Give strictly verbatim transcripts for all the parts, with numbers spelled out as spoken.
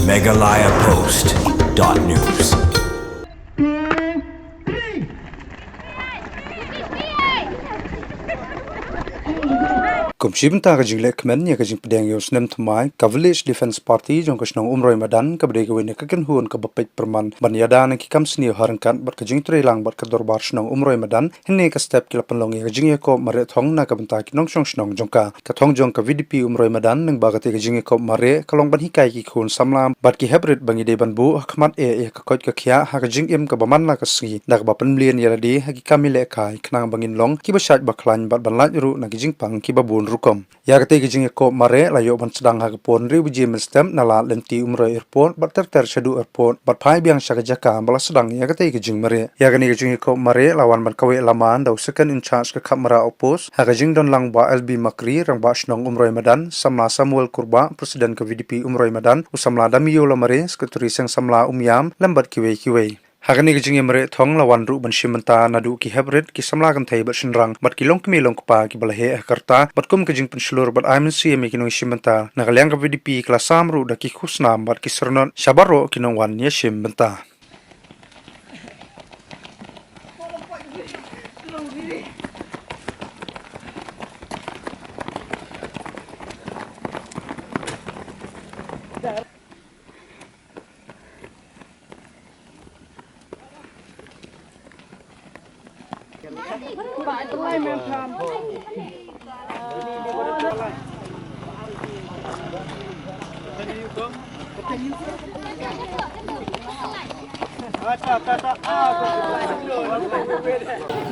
Meghalaya Post dot news. Kum shi bynta ka jingleh kmen ïa ka jingpdiang ïa u snem thymmai, ka Village Defence Party jong ka shnong Umroi Madan kaba dei kawei na ka kynhun kaba peit pyrman ban ïada na ki kam sniew ha ryngkat bad ka jingtrei lang bad ka dorbar shnong Umroi Madan, hynne ka step ki la pynlong ïa ka jingïakop mareh thong na ka bynta ki nongshong shnong jong ka. Ka thong jong ka V D P Umroi Madan lyngba kata ka jingïakop mareh ka long ban hikai ki khun samla bad ki heprit ba ngi dei ban buh ha khmat eh ïa ka koit ka khiah ha ka jingim kaba man la ka sngi, da kaba pynmlien ïa lade ha ki kam ïalehkai khnang ba ngin long kiba shait ba khlaiñ bad ban lait ruh na ki jingpang kiba bun rukom. Ïa katei ka jingïakop mareh la ïoh ban sdang ha ka por hynriew baje mynstep na lad lynti Umroi Airport bad ter ter shaduh airport bad phai biang sha ka jaka ba la sdang ïa katei ka jingmareh. Ïa kane ka jingïakop mareh la wan ban kaweh lama da u second in charge ka Khapmara Outpost ha ka jingdon lang Bah L B Makri, Rangbah Shnong Umroi Madan, Samla Samuel Kurbah, President ka V D P Umroi Madan, u Samla Damiyo Lamare, Secretary Seng Samla Umïam, lem bad kiwei kiwei. Ha kane ka jingïamareh thong la wan ruh ban shim bynta naduh ki heprit, ki samla kynthei bad shynrang bad ki longkmie longkpa kiba la heh ha ka rta bad kum ka jingpynshlur bad ai mynsiem ïa ki nongïashim bynta, na ka liang ka V D P ka la sam ruh da ki khusnam bad ki syrnot sha baroh ki nongwan ïashim bynta.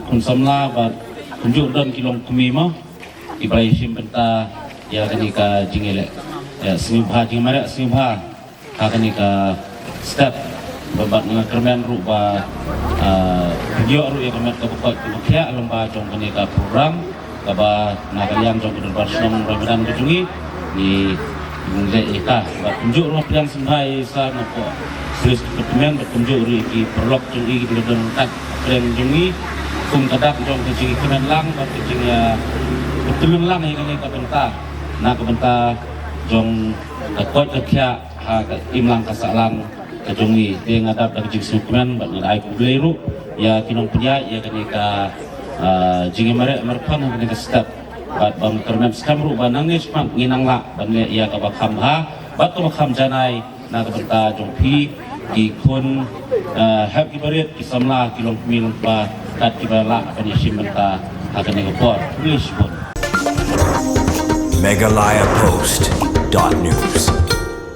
Khun samla bad kumjuh don ki longkmie mo kiba la ïashim bynta ïa kane ka jingïaleh. Ïa, sngewbha, jingmareh sngewbha ha kane ka step. Bad nga kyrmen ruh ba, ah, pynïoh ruh ïa ka met kaba koit kaba khiah lyngba jong kane ka program kaba na ka liang jong ka dorbar shnong Umroi Madan ka jong ngi, ngi ngi leh ïa ka. Bad kumjuh ruh pdiang sngewbha ïa sa na ka police department bad kumjuh ruh ïa ki paralok jong ngi kiba don kat pdeng jong ngi kum ka dak jong ka jingkmen lang bad ka jing, ah, ka jingpynlong lang ïa kane ka bynta na ka bynta jong ka koit ka khiah ha ka imlang ka sahlang ka jong ngi. Te nga dap da ka jingsngewkmen bad nga ai khublei ruh ïa ki nongpynïaid ïa kane ka, ah, jingïamareh mareh thong ha kane ka step. Bad ba nga kyrmen skhem ruh ba nangne shakhmat ngin nang lah ban leh ïa kaba kham bha bad kaba kham janai na ka bynta jong phi ki khun, ah, hep ki barit, ki samla, ki longkmie longkpa kat kiba lah ban ïashim bynta ha kane ka por. Khublei shibun. Meghalaya Post dot news.